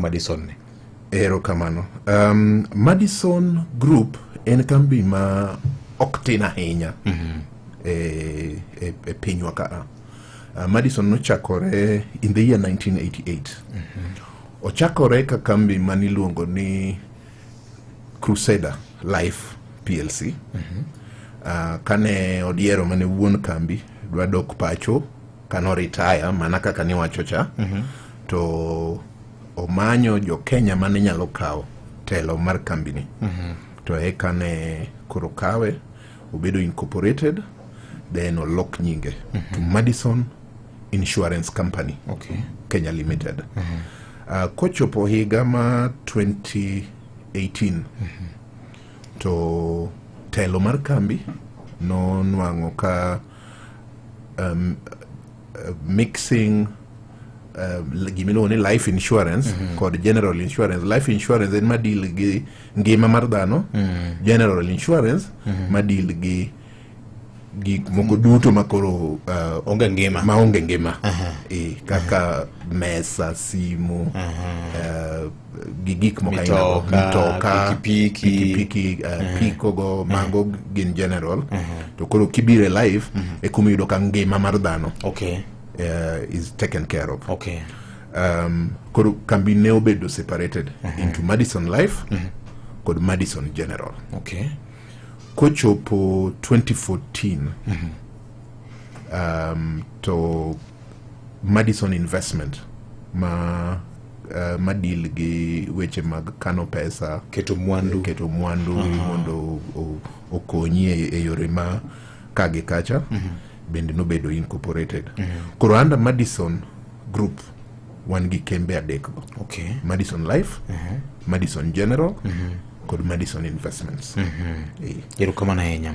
Madison ni? Erokamano. Madison Group en kambi ma ok tin ahinya e pinywa ka. Madison nochakore in the year 1988. Ochakore ka kambi maniluongo ni Crusader Life PLC. Kane Odiero mane wuon kambi dwa dok pacho kano retire mana kaka niwacho cha, to omanyo jo Kenya mane nyalo kawo telo mar kambini, to eka ne koro kawe obedo incorporated, then olok nyinge to Madison Insurance Company Kenya Limited. Kochopo higa ma 2018, to telo mar kambi nonwang'o ka mixing gimiluongo ni life insurance kod general insurance. Life insurance en madeal gi ngima mar dhano, general insurance madeal gi gik moko duto makoro onge ngima. Maonge ngima, e, kaka mesa, simu, gi gik moko aina go. Mitoka, mitoka, pikipiki. Pikipiki, piko go, mago gin general. To koro kibiro e life, e kuma iyudo ka ngima mar dhano is taken care of. Koro kambi ne obedo separated into Madison Life kod Madison General. Kochopo 2014, to Madison Investment ma madeal gi weche mag kano pesa, keto mwandu, keto mwandu mondo okonyi e yore ma ka gi kacha, bende nobedo incorporated. Koro under Madison Group wan gi kembe adek go: Madison Life, Madison General kod Madison Investments. Erokamano ahinya.